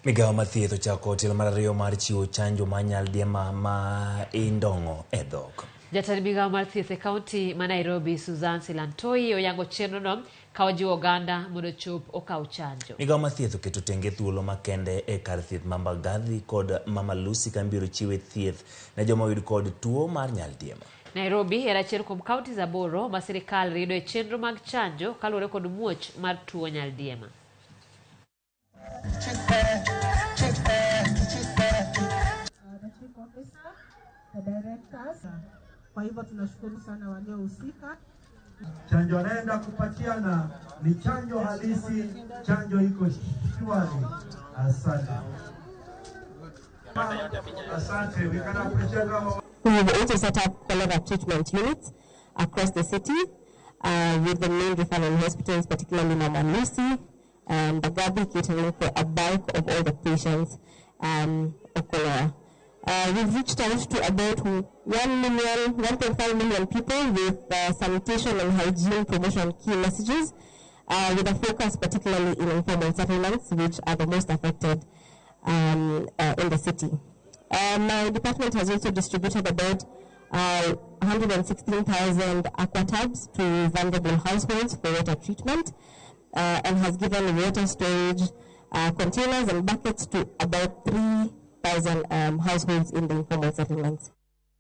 Migawo mar thieth ochako tielo mar ariyo mar chiwo chanjo mar nyaldiema ma indong'o e dhok. Jatend migawo mar thieth e kaunti ma Nairobi, Susan Silantoi, oyango chenrono ka ojiwo oganda mondo ochop okaw chanjo. Migawo mar thieth oketo tenge thuolo makende e kar thieth ma Mbagathi kod Mama Lucy kama ibiro chiwe thieth ne joma oyud kod tuo mar nyaldiema. Nairobi en achiel kuom counties aboro ma sirikal rido e chenro mag chanjo kaluwore kod muoch mar tuo nyaldiema. The chief officer, the directors. Kwa hivyo tunashukuru sana waliohusika. Chanjo anaenda kupatiana ni chanjo halisi, chanjo iko shwari. Asante. Asante. We can appreciate our We have also set up cholera treatment units across the city with the main referral hospitals, particularly Mama Lucy and Mbagathi, catering for a bulk of all the patients of cholera. We've reached out to about 1 million, 1.5 million people with sanitation and hygiene promotion key messages, with a focus particularly in informal settlements, which are the most affected in the city. My department has also distributed about 116,000 aquatabs to vulnerable households for water treatment, and has given water storage containers and buckets to about 3,000 households in the informal settlements.